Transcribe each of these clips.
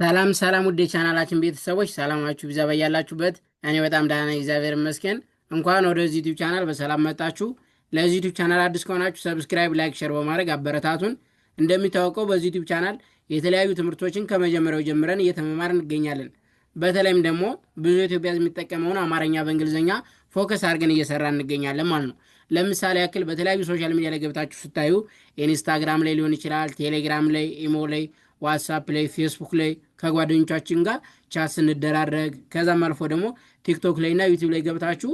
ሰላም ሰላም ውድ የቻናላችን ቤተሰቦች ሰላማችሁ ይብዛ በያላችሁበት። እኔ በጣም ደህና ነኝ፣ እግዚአብሔር ይመስገን። እንኳን ወደዚህ ዩቲዩብ ቻናል በሰላም መጣችሁ። ለዚህ ዩቲዩብ ቻናል አዲስ ከሆናችሁ subscribe፣ like፣ share በማድረግ አበረታቱን። እንደሚታወቀው በዚህ ዩቲዩብ ቻናል የተለያዩ ትምህርቶችን ከመጀመሪያው ጀምረን እየተመማርን እንገኛለን። በተለይም ደግሞ ብዙ ኢትዮጵያ የሚጠቀመውን አማርኛ በእንግሊዝኛ focus አድርገን እየሰራ እንገኛለን ማለት ነው። ለምሳሌ ያክል በተለያዩ social media ላይ ገብታችሁ ስታዩ ኢንስታግራም ላይ ሊሆን ይችላል፣ ቴሌግራም ላይ፣ ኢሞ ላይ፣ ዋትሳፕ ላይ፣ ፌስቡክ ላይ ከጓደኞቻችን ጋር chat ስንደራረግ ከዛም አልፎ ደግሞ ቲክቶክ ላይ እና ዩቲዩብ ላይ ገብታችሁ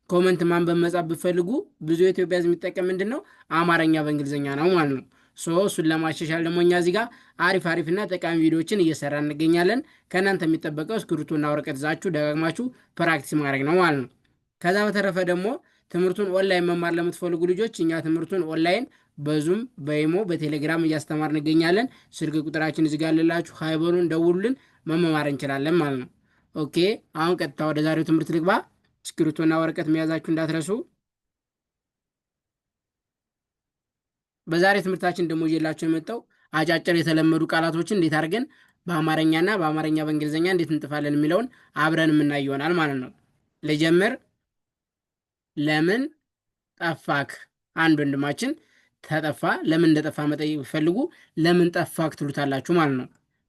comment ማንበብ መጻፍ ብትፈልጉ ብዙ የኢትዮጵያ ሕዝብ የሚጠቀም ምንድን ነው አማርኛ በእንግሊዝኛ ነው ማለት ነው። So እሱን ለማሻሻል ደግሞ እኛ እዚህ ጋር አሪፍ አሪፍና ጠቃሚ ቪዲዮዎችን እየሰራ እንገኛለን። ከእናንተ የሚጠበቀው እስክሪብቶና ወረቀት ይዛችሁ ደጋግማችሁ practice ማድረግ ነው ማለት ነው። ከዛ በተረፈ ደግሞ ትምህርቱን ኦንላይን መማር ለምትፈልጉ ልጆች እኛ ትምህርቱን ኦንላይን በዙም፣ በኢሞ፣ በቴሌግራም እያስተማር እንገኛለን። ስልክ ቁጥራችን እዚህ ጋር አለላችሁ። Hi በሉን፣ ደውሉልን፣ መመማር እንችላለን ማለት ነው። Okay፣ አሁን ቀጥታ ወደ ዛሬው ትምህርት ልግባ። እስክሪብቶና ወረቀት መያዛችሁ እንዳትረሱ። በዛሬ ትምህርታችን ደግሞ ይዤላችሁ የመጣው አጫጭር የተለመዱ ቃላቶችን እንዴት አድርገን በአማርኛና በአማርኛ በእንግሊዝኛ እንዴት እንጥፋለን የሚለውን አብረን የምናይ ይሆናል ማለት ነው። ልጀምር። ለምን ጠፋክ? አንድ ወንድማችን ተጠፋ። ለምን እንደጠፋ መጠየቅ ቢፈልጉ ለምን ጠፋክ ትሉታላችሁ ማለት ነው።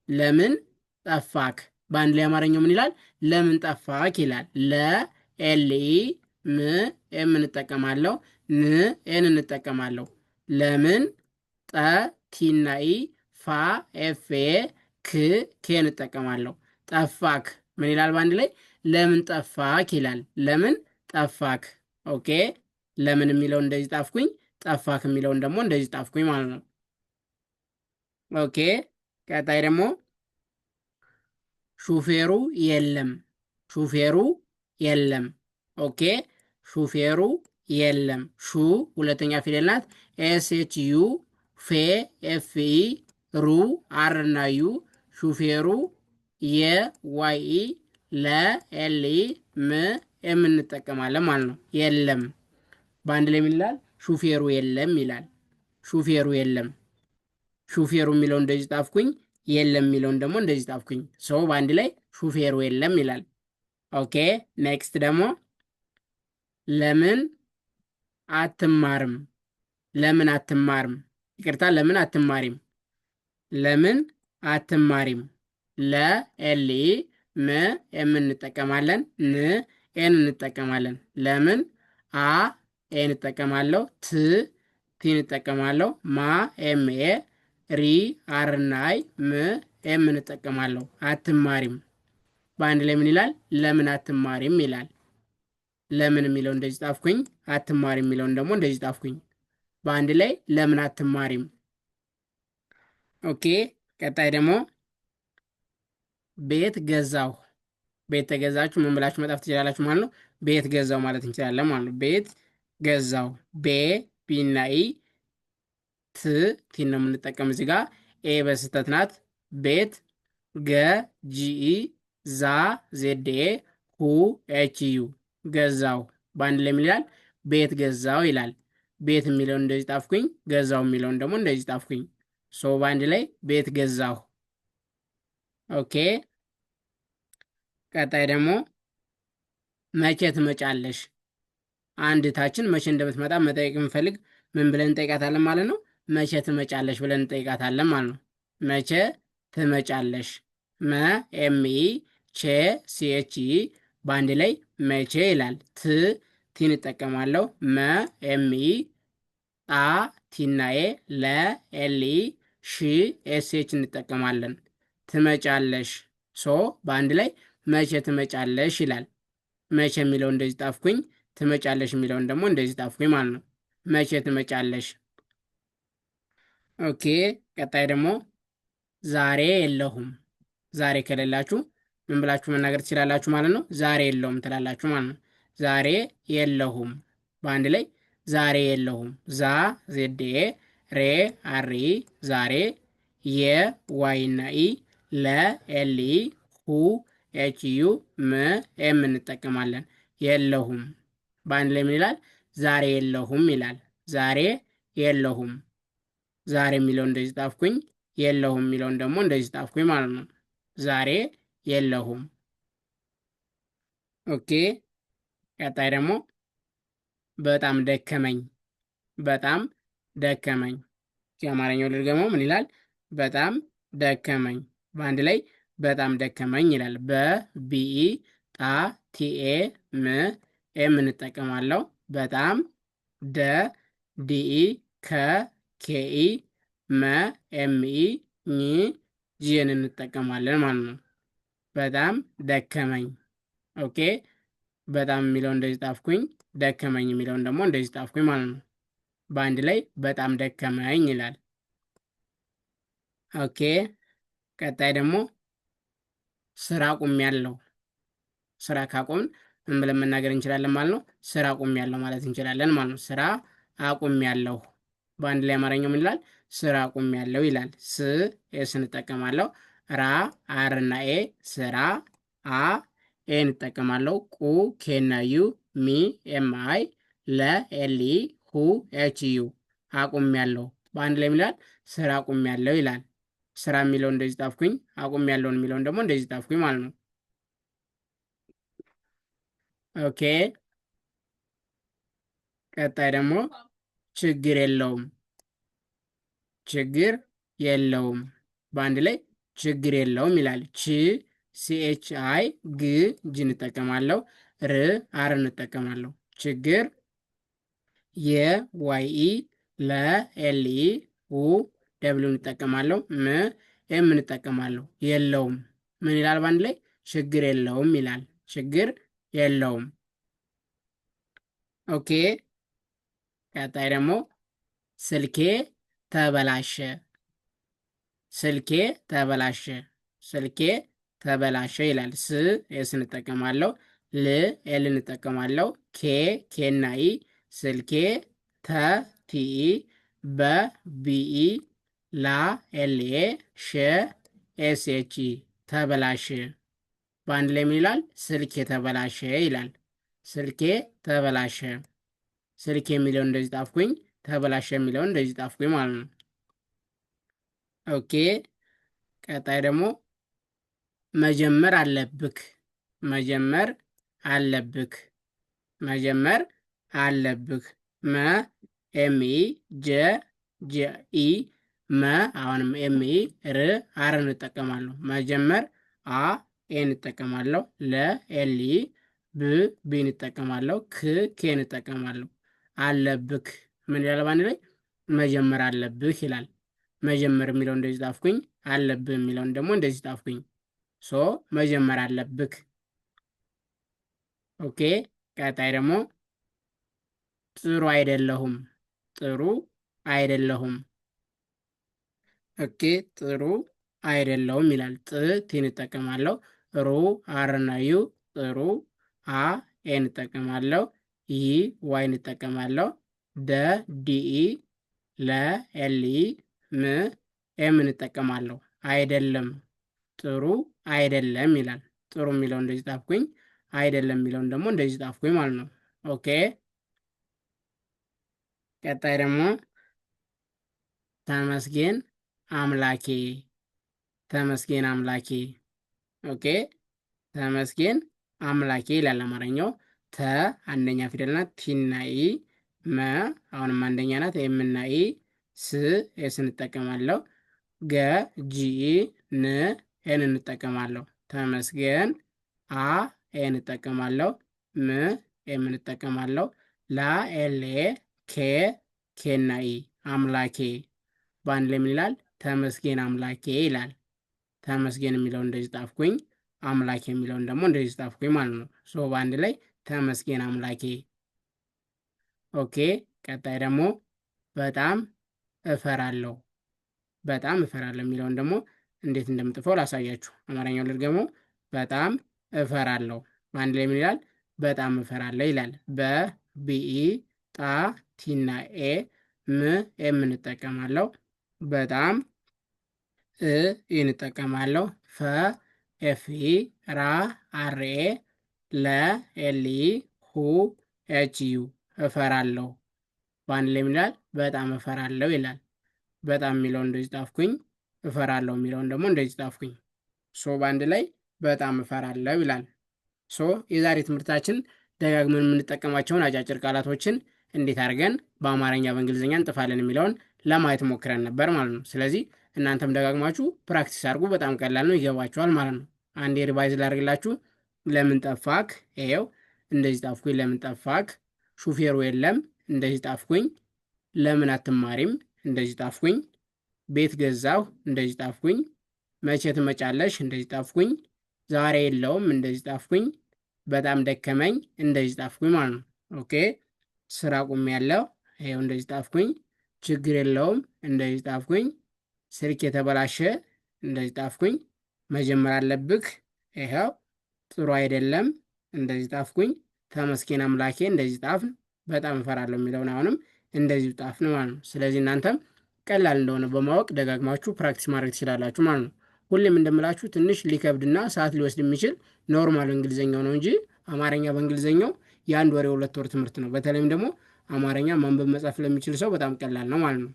ለምን ጠፋክ በአንድ ላይ አማርኛው ምን ይላል? ለምን ጠፋክ ይላል። ለ L E ም M እንጠቀማለሁ፣ ን N እንጠቀማለሁ። ለምን ጠ T ና E ፋ F A ክ K እንጠቀማለሁ። ጠፋክ ምን ይላል? በአንድ ላይ ለምን ጠፋክ ይላል። ለምን ጠፋክ። Okay፣ ለምን የሚለውን እንደዚህ ጣፍኩኝ፣ ጠፋክ የሚለውን ደግሞ እንደዚህ ጣፍኩኝ ማለት ነው። Okay፣ ቀጣይ ደግሞ ሹፌሩ የለም፣ ሹፌሩ የለም። Okay፣ ሹፌሩ የለም። ሹ ሁለተኛ ፊደል ናት። S H U ፌ F E ሩ R እና U ሹፌሩ የ Y E ለ L E ም M እንጠቀማለን ማለት ነው። የለም በአንድ ላይ ምን ይላል? ሹፌሩ የለም ይላል። ሹፌሩ የለም። ሹፌሩ የሚለውን እንደዚህ ጣፍኩኝ። የለም የሚለውን ደግሞ እንደዚህ ጣፍኩኝ። So በአንድ ላይ ሹፌሩ የለም ይላል። Okay፣ next ደግሞ ለምን አትማርም? ለምን አትማርም? ይቅርታ፣ ለምን አትማሪም? ለምን አትማሪም? ለ L E ም M እንጠቀማለን፣ ን N እንጠቀማለን። ለምን አ A እንጠቀማለሁ፣ ት T እንጠቀማለሁ፣ ማ M A ሪ R እና I ም M እንጠቀማለሁ። አትማሪም በአንድ ላይ ምን ይላል? ለምን አትማሪም ይላል። ለምን የሚለው እንደዚህ ጣፍኩኝ፣ አትማሪም የሚለውን ደግሞ እንደዚህ ጣፍኩኝ። በአንድ ላይ ለምን አትማሪም። Okay፣ ቀጣይ ደግሞ ቤት ገዛሁ። ቤት ተገዛችሁ ምን ብላችሁ መጻፍ ትችላላችሁ ማለት ነው። ቤት ገዛው ማለት እንችላለን ማለት ነው። ቤት ገዛው ቤ B ና E ት T ን ነው የምንጠቀም እዚህ ጋር A በስህተት ናት። ቤት ገ G E ዛ Z A ሁ H U ገዛው በአንድ ላይ ምን ይላል? ቤት ገዛው ይላል። ቤት የሚለውን እንደዚህ ጣፍኩኝ፣ ገዛው የሚለውን ደግሞ እንደዚህ ጣፍኩኝ። So በአንድ ላይ ቤት ገዛሁ። Okay፣ ቀጣይ ደግሞ መቼ ትመጫለሽ? አንድ እህታችን መቼ እንደምትመጣ መጠየቅ የምንፈልግ ምን ብለን እንጠይቃታለን ማለት ነው? መቼ ትመጫለሽ ብለን እንጠይቃታለን ማለት ነው። መቼ ትመጫለሽ? መ M E ቼ C H E በአንድ ላይ መቼ ይላል። ት T ን እጠቀማለሁ። መ M E ጣ T ና A ለ L E ሺ S H እንጠቀማለን። ትመጫለሽ። So በአንድ ላይ መቼ ትመጫለሽ ይላል። መቼ የሚለው እንደዚህ ጣፍኩኝ። ትመጫለሽ የሚለውን ደግሞ እንደዚህ ጣፍኩኝ ማለት ነው። መቼ ትመጫለሽ። Okay፣ ቀጣይ ደግሞ ዛሬ የለሁም። ዛሬ ከሌላችሁ ምን ብላችሁ መናገር ትችላላችሁ ማለት ነው? ዛሬ የለሁም ትላላችሁ ማለት ነው። ዛሬ የለሁም በአንድ ላይ ዛሬ የለሁም። ዛ Z A ሬ R E ዛሬ፣ የ Y እና E ለ L E ሁ H U ም M እንጠቀማለን። የለሁም በአንድ ላይ ምን ይላል? ዛሬ የለሁም ይላል። ዛሬ የለሁም። ዛሬ የሚለውን እንደዚህ ጣፍኩኝ። የለሁም የሚለውን ደግሞ እንደዚህ ጣፍኩኝ ማለት ነው። ዛሬ የለሁም። Okay። ቀጣይ ደግሞ በጣም ደከመኝ፣ በጣም ደከመኝ። የአማርኛው ልድገመው ምን ይላል? በጣም ደከመኝ። በአንድ ላይ በጣም ደከመኝ ይላል። በ BE ጣ TA ም M እንጠቀማለሁ። በጣም ደ DE ከ KE መ ME ኝ G ን እንጠቀማለን ማለት ነው። በጣም ደከመኝ። Okay በጣም የሚለው እንደዚህ ጣፍኩኝ፣ ደከመኝ የሚለውን ደግሞ እንደዚህ ጣፍኩኝ ማለት ነው። በአንድ ላይ በጣም ደከመኝ ይላል። Okay ቀጣይ ደግሞ ስራ አቁሜያለሁ። ስራ ካቆምን ምን ብለን መናገር እንችላለን ማለት ነው? ስራ አቁሜያለሁ ማለት እንችላለን ማለት ነው። ስራ አቁሜያለሁ በአንድ ላይ አማርኛው ምን ይላል? ስራ አቁሜያለሁ ይላል። ስ S እንጠቀማለሁ። ራ R እና A ስራ፣ አ A እንጠቀማለሁ። ቁ K እና U፣ ሚ M I፣ ለ L E፣ ሁ H U አቁሜያለሁ። በአንድ ላይ ምን ይላል? ስራ አቁሜያለሁ ይላል። ስራ የሚለውን እንደዚህ ጣፍኩኝ፣ አቁሜያለሁን የሚለውን ደግሞ እንደዚህ ጣፍኩኝ ማለት ነው። Okay ቀጣይ ደግሞ ችግር የለውም፣ ችግር የለውም። በአንድ ላይ ችግር የለውም ይላል። ች CH I ግ G እንጠቀማለሁ። ር R እንጠቀማለሁ። ችግር የ Y E ለ L E ው W እንጠቀማለሁ። ም M እንጠቀማለሁ። የለውም ምን ይላል? በአንድ ላይ ችግር የለውም ይላል። ችግር የለውም። Okay ቀጣይ ደግሞ ስልኬ ተበላሸ፣ ስልኬ ተበላሸ፣ ስልኬ ተበላሸ ይላል። ስ S እንጠቀማለሁ። ል L እንጠቀማለሁ። ኬ K ና E ስልኬ፣ ተ TE፣ በ BE፣ ላ L A፣ ሸ S H E ተበላሸ። በአንድ ላይ ምን ይላል? ስልኬ ተበላሸ ይላል። ስልኬ ተበላሸ። ስልኬ የሚለውን እንደዚህ ጣፍኩኝ፣ ተበላሸ የሚለውን እንደዚህ ጣፍኩኝ ማለት ነው። Okay ቀጣይ ደግሞ መጀመር አለብክ፣ መጀመር አለብክ፣ መጀመር አለብክ። መ M E ጀ J E መ አሁንም M E ር R እንጠቀማለሁ። መጀመር አ A እንጠቀማለሁ። ለ L E ብ B እንጠቀማለሁ። ክ K እንጠቀማለሁ። አለብክ ምን ይላል? በአንድ ላይ መጀመር አለብህ ይላል። መጀመር የሚለው እንደዚህ ጣፍኩኝ፣ አለብህ የሚለውን ደግሞ እንደዚህ ጣፍኩኝ። So መጀመር አለብክ። Okay ቀጣይ ደግሞ ጥሩ አይደለሁም፣ ጥሩ አይደለሁም። Okay ጥሩ አይደለሁም ይላል። ጥ T ን እጠቀማለሁ። ሩ R እና U ጥሩ፣ አ A ን እጠቀማለሁ። ይ Y እንጠቀማለሁ። ደ DE፣ ለ L E፣ ም M እንጠቀማለሁ። አይደለም ጥሩ አይደለም ይላል። ጥሩ የሚለው እንደዚህ ጣፍኩኝ፣ አይደለም የሚለውን ደግሞ እንደዚህ ጣፍኩኝ ማለት ነው። Okay ቀጣይ ደግሞ ተመስገን አምላኬ፣ ተመስገን አምላኬ። Okay ተመስገን አምላኬ ይላል አማርኛው። ተ አንደኛ ፊደል ናት። T ና E መ አሁንም አንደኛ ናት። M ና E ስ S እንጠቀማለሁ። ገ G ን N እንጠቀማለሁ። ተመስገን አ A እንጠቀማለሁ። ም M እንጠቀማለሁ። ላ L A ኬ K ና E አምላኬ በአንድ ላይ ምን ይላል? ተመስገን አምላኬ ይላል። ተመስገን የሚለውን እንደዚህ ጣፍኩኝ። አምላኬ የሚለውን ደግሞ እንደዚህ ጣፍኩኝ ማለት ነው። So በአንድ ላይ ተመስገን አምላኬ። Okay ቀጣይ ደግሞ በጣም እፈራለሁ። በጣም እፈራለሁ የሚለውን ደግሞ እንዴት እንደምጥፈው ላሳያችሁ። አማርኛው ልድገመው። በጣም እፈራለሁ በአንድ ላይ ምን ይላል? በጣም እፈራለሁ ይላል። በ BE ጣ T ና A ም M እንጠቀማለሁ። በጣም እ E እንጠቀማለሁ። ፈ F E ራ R A ለ L E ሁ H U እፈራለሁ። በአንድ ላይ ምን ይላል? በጣም እፈራለሁ ይላል። በጣም የሚለውን እንደዚህ ጣፍኩኝ። እፈራለሁ የሚለውን ደግሞ እንደዚህ ጣፍኩኝ። So በአንድ ላይ በጣም እፈራለሁ ይላል። So የዛሬ ትምህርታችን ደጋግመን የምንጠቀማቸውን አጫጭር ቃላቶችን እንዴት አድርገን በአማርኛ በእንግሊዝኛ እንጥፋለን የሚለውን ለማየት ሞክረን ነበር ማለት ነው። ስለዚህ እናንተም ደጋግማችሁ practice አድርጉ። በጣም ቀላል ነው፣ ይገባችኋል ማለት ነው። አንዴ revise ላድርግላችሁ። ለምን ጠፋክ? ይኸው እንደዚህ ጣፍኩኝ። ለምን ጠፋክ? ሹፌሩ የለም፣ እንደዚህ ጣፍኩኝ። ለምን አትማሪም? እንደዚህ ጣፍኩኝ። ቤት ገዛሁ፣ እንደዚህ ጣፍኩኝ። መቼ ትመጫለሽ? እንደዚህ ጣፍኩኝ። ዛሬ የለውም፣ እንደዚህ ጣፍኩኝ። በጣም ደከመኝ፣ እንደዚህ ጣፍኩኝ ማለት ነው። Okay፣ ስራ አቁሜያለሁ፣ ይኸው እንደዚህ ጣፍኩኝ። ችግር የለውም፣ እንደዚህ ጣፍኩኝ። ስልክ የተበላሸ፣ እንደዚህ ጣፍኩኝ። መጀመር አለብክ፣ ይኸው ጥሩ አይደለም፣ እንደዚህ ጣፍኩኝ። ተመስገን አምላኬ፣ እንደዚህ ጣፍን። በጣም እፈራለሁ የሚለውን አሁንም እንደዚሁ ጣፍን ማለት ነው። ስለዚህ እናንተም ቀላል እንደሆነ በማወቅ ደጋግማችሁ practice ማድረግ ትችላላችሁ ማለት ነው። ሁሌም እንደምላችሁ ትንሽ ሊከብድና ሰዓት ሊወስድ የሚችል normal እንግሊዝኛው ነው እንጂ አማርኛ በእንግሊዝኛው የ1 ወር የ2 ወር ትምህርት ነው። በተለይም ደግሞ አማርኛ ማንበብ መጻፍ ለሚችል ሰው በጣም ቀላል ነው ማለት ነው።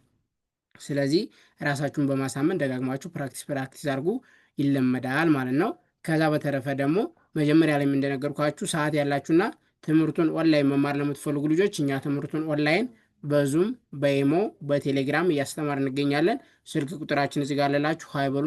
ስለዚህ ራሳችሁን በማሳመን ደጋግማችሁ practice practice አድርጉ፣ ይለመዳል ማለት ነው። ከዛ በተረፈ ደግሞ መጀመሪያ ላይ እንደነገርኳችሁ ሰዓት ያላችሁና ትምህርቱን ኦንላይን መማር ለምትፈልጉ ልጆች እኛ ትምህርቱን ኦንላይን በ Zoom፣ በ imo፣ በቴሌግራም እያስተማርን እንገኛለን። ስልክ ቁጥራችን እዚህ ጋር አለላችሁ። Hi በሉን።